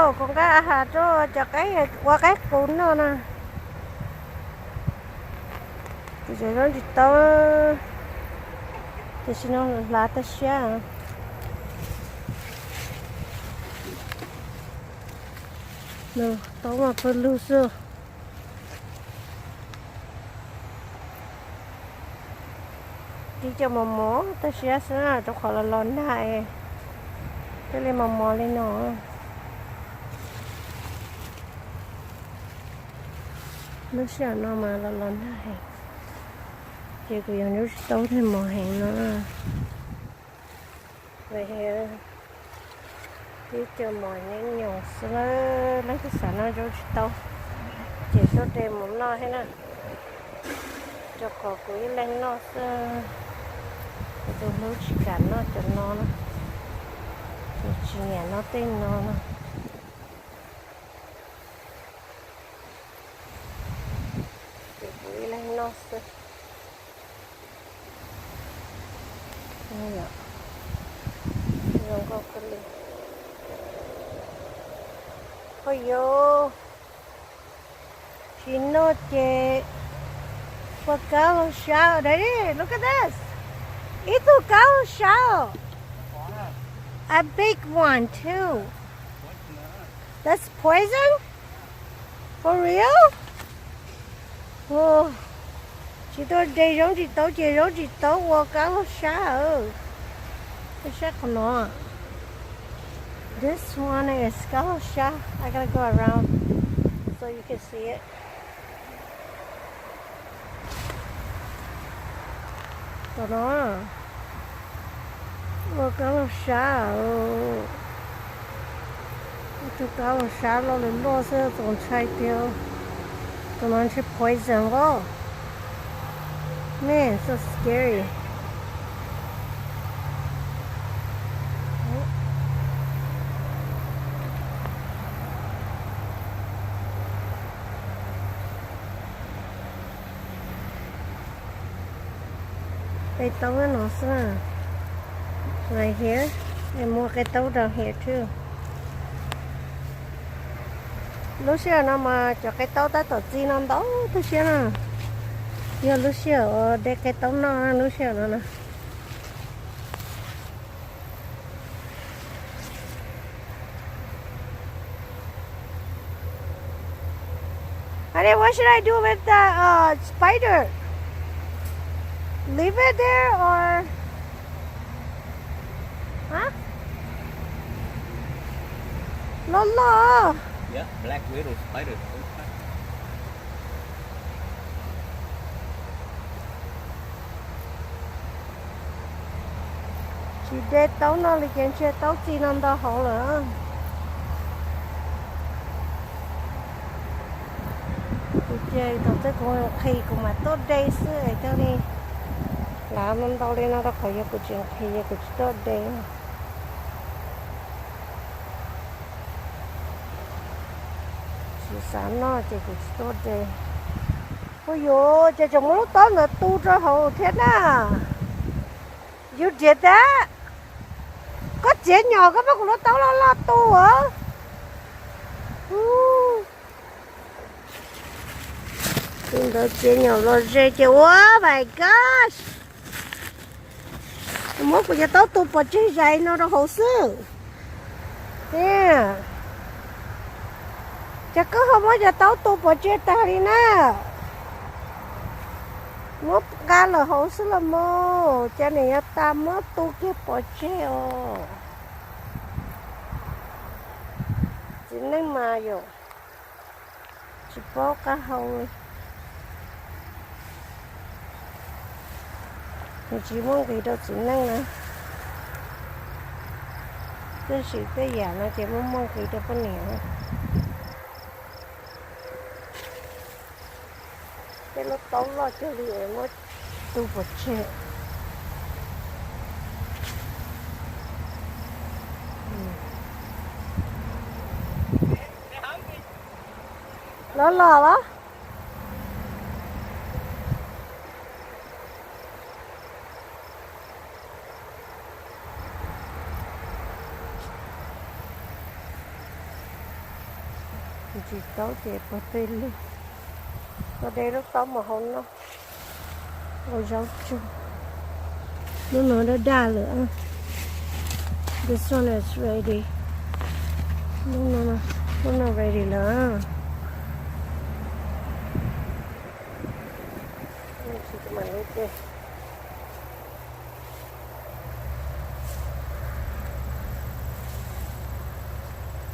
Kuv nqa has rau cov qaib ua qaib qus noj na. Tus cov zaub tsis tau, tiam sis no hlav tag siab. Nws tau mas pawg lug xwb. Tib co mos mos tag siab xwb na, rau qhov los los nag es thiaj li mos mos li no. Lub sij hawm no mas los los nag heev, ces kuv yuav ncuab tsis tau thiaj mos heev no. Tib co mos nyoos nyoos xwb, leej twg xav noj zaub tsis tau, ces tuaj de mus noj thiab na. Rau qhov kuv ib leeg noj xwb, kuv tus hlub tsis kam noj cov no na, nws tsis nyiam noj tej no na. Ces kuv ib leeg noj xwb. Zoo nkauj kawg li. Oj yos, tsis noj ces ua kab laug sab. Daddy, look at this. Ib tug kab laug sab. A big one too. That's poison? For real? Tsis tuaj de zaub tsis tau ces zaub tsis tau ua kab laug sab. Sab qhov no. This one is kab laug sab. I gotta go around so you can see it. Tom no ua kab laug sab, ib tug kab laug sab loj li loj xwb, txaus ntshai tiag. Tom no ntshe poison os. Man, so scary. Qe taub no xwb, right here, and more qe taub down here too. Lub sij hawm no mas cov qe taub tab tom txi no ntau tib siab na. Yog lub sij hawm de qe taub noj lub sij hawm no na. Honey, what should I do with the uh, spider? Leave it there or? Huh? Loj loj. Yeah, black widow spider. Tsis de taub no li ces ntshe taub txi no ntau hauv lawm. Ces thaum twg kuv nqhis kuv mam tuaj de xwb es thiaj li lav ntau li no rau qhov yog kuv tsis nqhis ces kuv tsis tuaj de. Tsis xav noj ces kuv tsis tuaj de. Ua yuav ces tseem muab lub taub ntawd tu rau hauv thiab na. Yus riam tas, koj txiav nyom koj muab kuv lub taub loj loj tu as. Tus ntawd txiav nyom los ze ces ua, my gosh. Muab kuv cov taub tu pov tseg zais no rau hauv xwb. Ces koj ho muab cov taub tu pov tseg tag li na. Muab nqa lawm hauv xwb los mas, cas niam yog tas muab tu kiag pov tseg os. Txiv neej mas yom, tsis paub qab hau li. Nws tsis muaj nqis rau txiv neej na. Tab sis tej yam no ces muaj muaj nqis rau poj niam. Tej lub taub loj cuag li muab tu pov tseg. Los los los. Tsis taub ces pog tej lug, pog de lub taub mus hau noj ua zaub tsuag. Lub no daj daj lawm. This one is ready. Lub no, lub no ready lawm.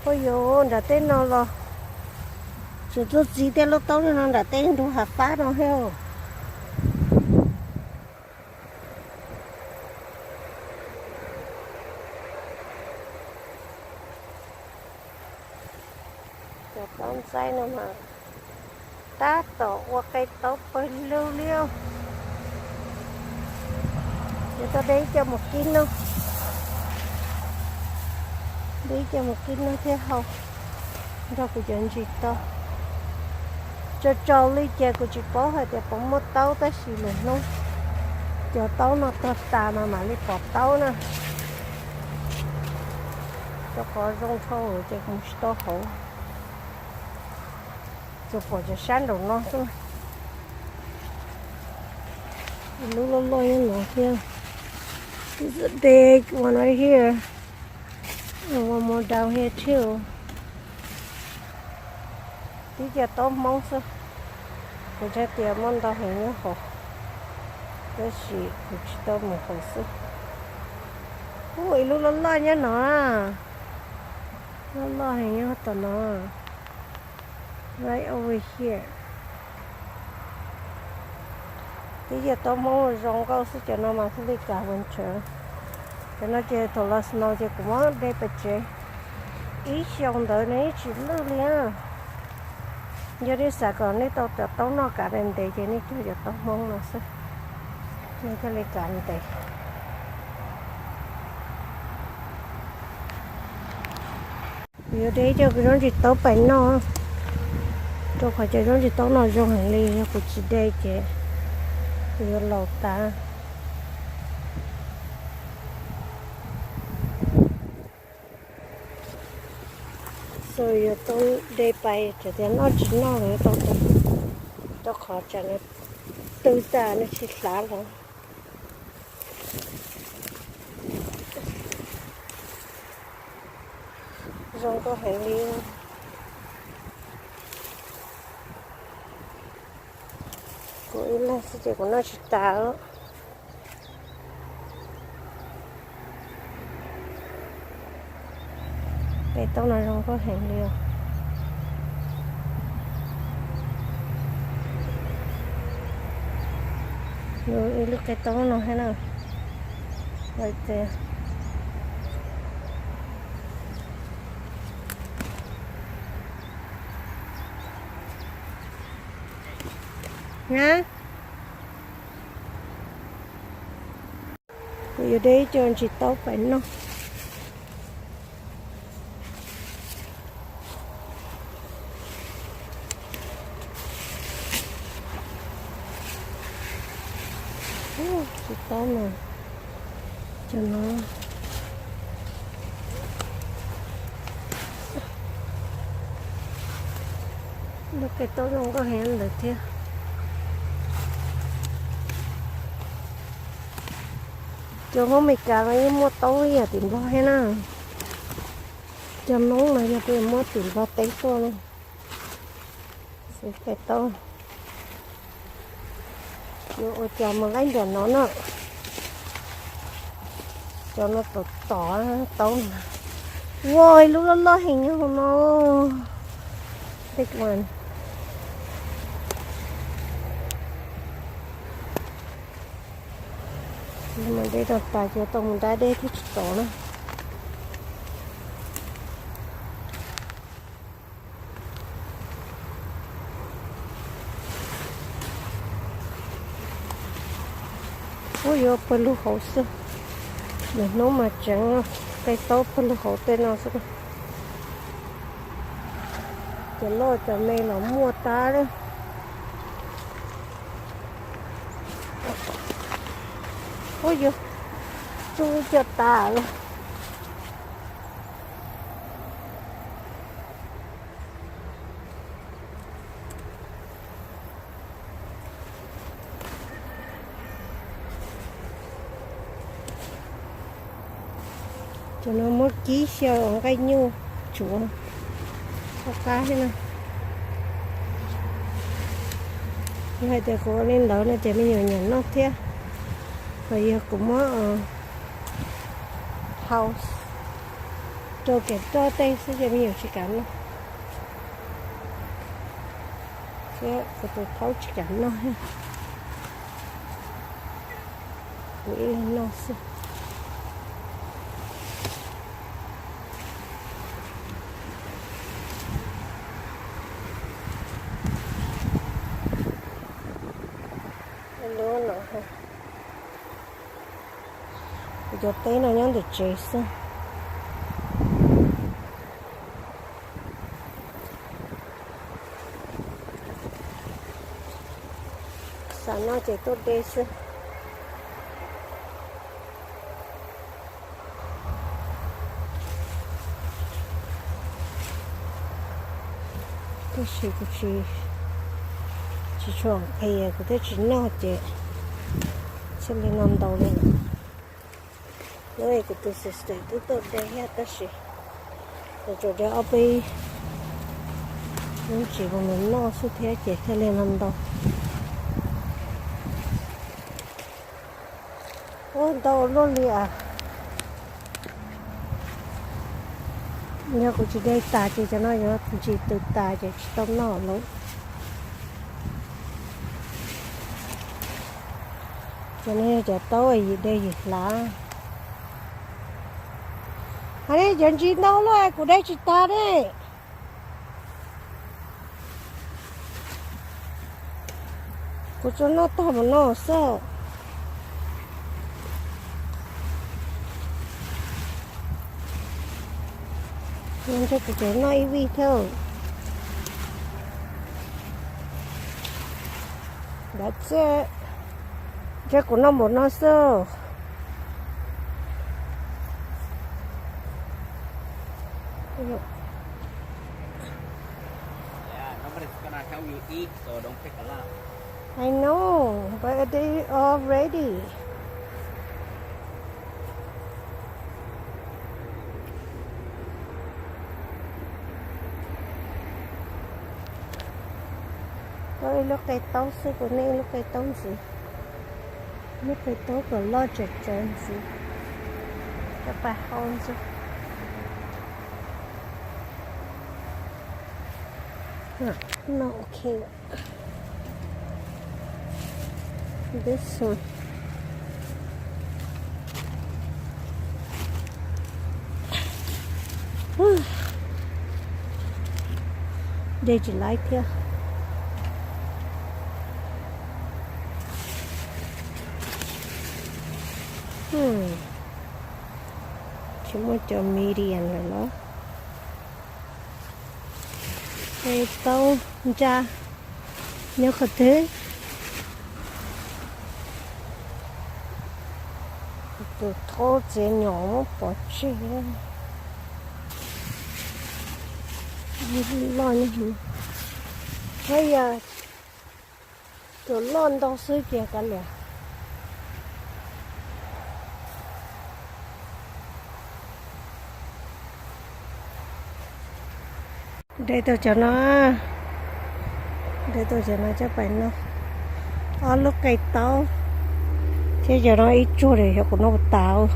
Ua yuav nram teb no los tseem tuaj txiv tej lub taub no nram teb nrug hav fab no thiab. Cov taub ntxaib no mas tab tom ua qe taub pawg lug li. Yuav tau de ib co mus kib noj, de ib co mus kib noj thiab hau nrog kuv cov ntsis tau. Tsaus tsaus li ces kuv tsis paub hais tias puas muaj taub tab sis lwm hnub cov taub no tuag tas mas mam li pom taub na. Rau qhov zoo dhau ces kuv tsis tau hauv, tsuas pom cov sab nraum no xwb. Lub loj loj nyob no thiab. There's a big one right here. And one more down here too. Tib co taub Hmoob xwb, kuv ntshai tias muaj ntau heev nyob hauv, tab sis kuv tsis tau mus hauv xwb. Ub, ib lub loj loj nyob no, loj loj heev nyob tom no. Right over here. Tib co taub Hmoob zoo nkauj xwb, cov no mas thiaj li kam winter. Cov no ces thaum los snow ces kuv muab de pem tsev. Ib xyoos ntawd nws yeej tsis lwj li. Yog nej xav kom nej tau cov taub noj kav ntev ntev ces nej cog cov taub Hmoob no xwb, nej thiaj li kav ntev. Kuv yuav de ib co kuv zaub ntsis taub pais noj, rau qhov cov zaub ntsis taub no zoo heev li, yog kuv tsis de ces kuv yuav laus tas. So yuav tau de pais, txawm tias noj tsis noj los yuav tau de, rau qhov tsam nws tw tas nws tsis hlav los. Zoo nkauj heev li. Kuv ib leeg xwb ces kuv noj tsis tas. Pem toj no zoo nkauj heev li os. Ib lub qe taub no thiab na. Right there. Na, kuv yuav de ib co ntsis taub pais noj. Ntsis taub no, cov no, lub qe taub zoo nkauj heev ntawd thiab. Cov Hmoob Meskas mas yeej muaj taub ib yam tim Nplog thiab na. Cov Hmoob mas yog peb muab tim Nplog teb tuaj na. Xwb qe taub. Yuav ua cas mus laib nram no na. Cov no tom tom taub. Ua ib lub loj loj heev nyob hauv no. Big one. Mus de rau tas ces tau mus da dej thiab tsis tau na. Ub, yuav pawg lug hauv xwb. Lwm hnub mas tseev qe taub pawg lug hauv tej no xwb. Cov loj cov me los muaj tas li. Ub, yuav tsub cov tas li. Cov no muab kib xyaw nqaij nyuj tsuav qab thiab na. Yog hais tias kuv ua li ntawd no ces me nyuam nyiam noj thiab. Ho yog kuv muab hau rau kev roj tej xwb ces me nyuam tsis kam noj. Thiab kuv tus thaub tsis kam noj thiab. Kuv ib leeg noj xwb. Kuv cov teb no nyob ntawm tsev xwb. Xav noj ces tuaj de xwb. Tab sis kuv tsis, tsis tshua nqhis, kuv thiaj tsis noj ces thiaj li no ntau li. Lub kuv tus sister twb tuaj de thiab tab sis nws tsuas de ob peb lub ntsis los nws noj xwb thiab ces thiaj li no ntau. Ua ntau luaj li as. Yog kuv tsis de tas ces cov no yuav ntsis tws tas ces tsis tau noj lawm. Cov no yog cov taub yim de yim hlav. Hais li cov ntsis ntau luaj kuv de tsis tas ne. Kuv tsuas noj tag mus no xwb. Ntshe kuv tseem noj ib vij thiab. That's it. Ntshe kuv noj npaum no xwb. Yeah, nobody's gonna help you eat, so don't pick a lot. I know, but they already. Koj ib lub qe taub xwb, kuv nej ib lub qe taub ntxiv. Lub qe taub kom loj tsawv tsawv ntxiv. Coj pas hau ntxiv. No, okay. This one. De tsis laib thiab. Tsis muaj cov medium lawm los. Qe taub ntsa nyob qhov twg? Tus thaub txiav nyom muab pov tseg. Loj nyob, yog tus loj ntau xwb cia kav liam. De tau cov no, de tau cov no coj pais noj. Ob lub qe taub thiab cov no ib tsuag li xyov kuv noj puas tas.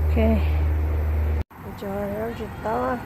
Ok, cov no tsis taub.